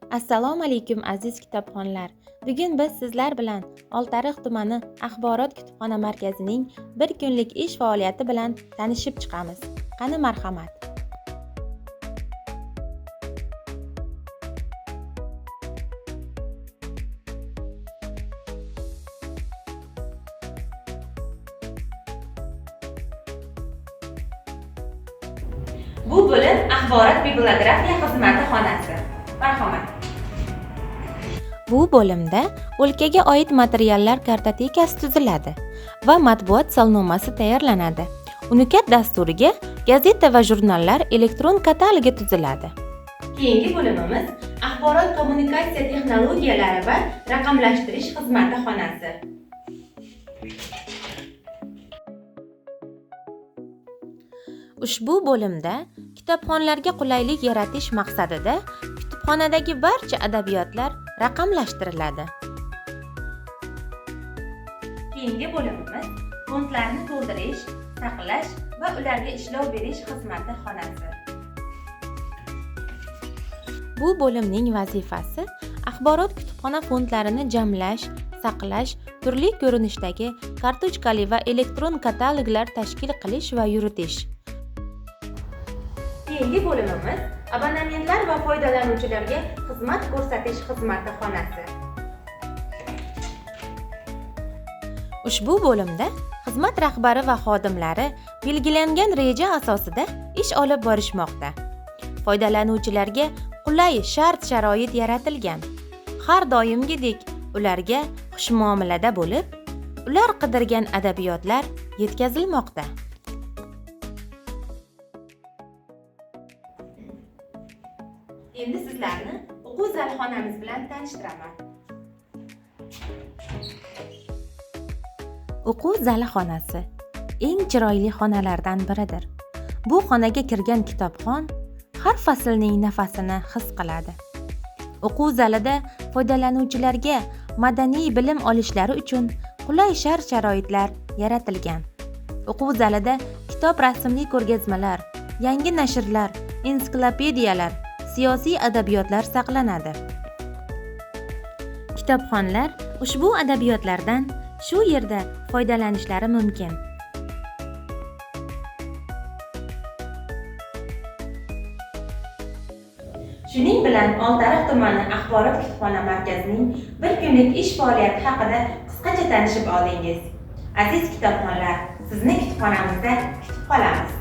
Assalomu alaykum aziz kitobxonlar. Bugun biz sizlar bilan Oltiariq tumani axborot kutubxona markazining bir kunlik ish faoliyati bilan tanishib chiqamiz. Qani marhamat. Bu bo'lim axborot bibliografiya xizmati xonasi. Marhamat. Bu bo'limda o'lkaga oid materiallar kartotekasi tuziladi va matbuot solnomasi tayyorlanadi. Unikat dasturiga gazeta va jurnallar elektron katalogi tuziladi. Keyingi bo'limimiz axborot kommunikatsiya texnologiyalari va raqamlashtirish xizmati xonasi. Ushbu bo'limda kitobxonlarga qulaylik yaratish maqsadida kutubxonadagi barcha adabiyotlar raqamlashtiriladi. Keyingi bo'limimiz fondlarni to'ldirish, saqlash va ularga ishlov berish xizmati xonasi. Bu bo'limning vazifasi axborot kutubxona fondlarini jamlash, saqlash, turli ko'rinishdagi kartochkali va elektron kataloglar tashkil qilish va yuritish. Keyingi bo'limimiz abonementlar va foydalanuvchilarga xizmat ko'rsatish xizmati xonasi. Ushbu bo'limda xizmat rahbari va xodimlari belgilangan reja asosida ish olib borishmoqda. Foydalanuvchilarga qulay shart-sharoit yaratilgan. Har doimgidek ularga xushmuomalada bo'lib, ular qidirgan adabiyotlar yetkazilmoqda. Endi sizlarni o'quv zali xonamiz bilan tanishtiraman. O'quv zali xonasi eng chiroyli xonalardan biridir. Bu xonaga kirgan kitobxon har faslning nafasini his qiladi. O'quv zalida foydalanuvchilarga madaniy bilim olishlari uchun qulay shart-sharoitlar yaratilgan. O'quv zalida kitob rasmli ko'rgazmalar, yangi nashrlar, ensiklopediyalar, siyosiy adabiyotlar saqlanadi. Kitobxonlar ushbu adabiyotlardan shu yerda foydalanishlari mumkin. Shuning bilan Oltiariq tumani axborot kutubxona markazining bir kunlik ish faoliyati haqida qisqacha tanishib oldingiz. Aziz kitobxonlar, sizni kutubxonamizda kutib qolamiz.